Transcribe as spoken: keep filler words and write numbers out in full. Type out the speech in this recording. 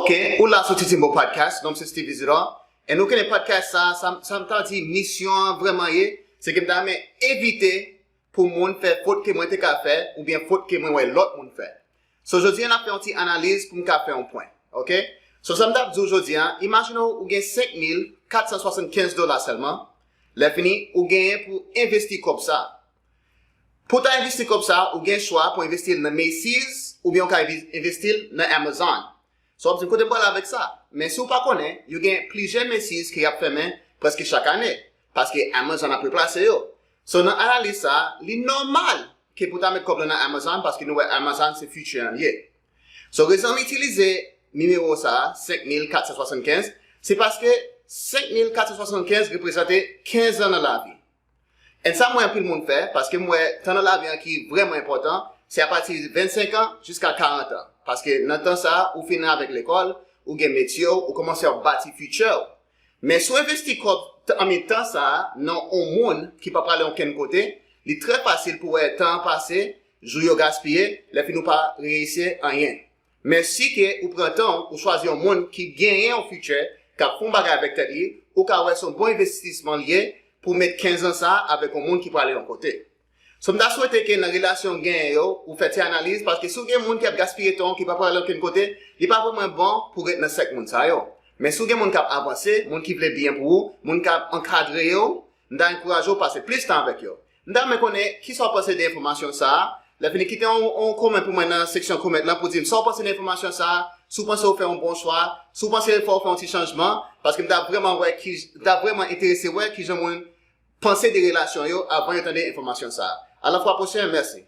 Ok, ou la sou Titimbo Podcast, non m se Steve Isidore. E nou konnen podcast sa, sa, sa m ta di misyon an vrèman ye, se ke m ta renmen evite pou moun fè fot ke mwen te ka fè, oubyen fot ke mwen wè lòt moun fè. So, jodi an, n ap fè yon ti analiz pou m ka fè yon pwen. Ok? So, sa m t ap di w jodi an, imajine w, ou gen senk mil kat san swasannkenz dola sèlman, lè fini, ou genyen pou envesti kòb sa. Pou ta envesti kòb sa, ou gen chwa pou envesti l nan Macy's, oubyen ou ka envi- envesti l nan Amazon. So, w ap di m kote m prale avèk sa. Men si w pa konnen, yo gen plizyè Macy's ke y ap fèmen prèske chak ane, paske Amazon ap replase yo. So, nan analiz sa, li nòmal ke pou ta met kòb la nan Amazon, paske nou wè Amazon se future an li ye. So, rezon m itilize nimewo sa, senk mil kat san swasannkenz, se paske senk mil kat san swasannkenz reprezante kenz an nan lavi. And sa m wè anpil moun fè, paske m wè tan nan lavi an ki vrèman enpòtan, se apati vennsenk an jiska karant an. Paske nan tan sa, ou fini avèk lekòl, ou gen metye w, ou kòmanse ap bati future w. Men si w envesti kòb t- anmen tan sa a nan yon moun ki pa prale okenn kote, li trè fasil pou wè tan an pase, jou yo gaspiye, lè fini w pa reyisi anyen. Men si ke ou pran tan w, ou chwazi yon moun ki genyen yon future, k ap fè yon bagay avèk tèt li, ou ka wè se yon bon envestisman li ye pou w met kenz an sa a avèk yon moun ki prale yon kote. So, m ta swete ke nan relasyon w genyen yo, ou fè ti analiz, paske si w gen moun ki ap gaspiye tan w, ki pa prale okenn kote, li pa vrèman bon pou w ret nan sèk moun sa yo. Men si w gen moun k ap avanse, moun ki vle byen pou ou, moun k ap ankadre yo, m ta ankouraje w pase plis tan avèk yo. M ta renmen konnen kisa w panse de enfòmasyon sa a. Lè fini, kite yon, yon kòmantè pou mwen nan seksyon kòmantè lan pou di m sa w panse de enfòmasyon sa a, si w panse w fè yon bon chwa, si w panse fò w fè yon ti chanjman, paske m ta vrèman wè ki, m ta vrèman enterese wè kijan moun panse de relasyon yo avan yo tande enfòmasyon sa a. A la fwa pwochen, mèsi.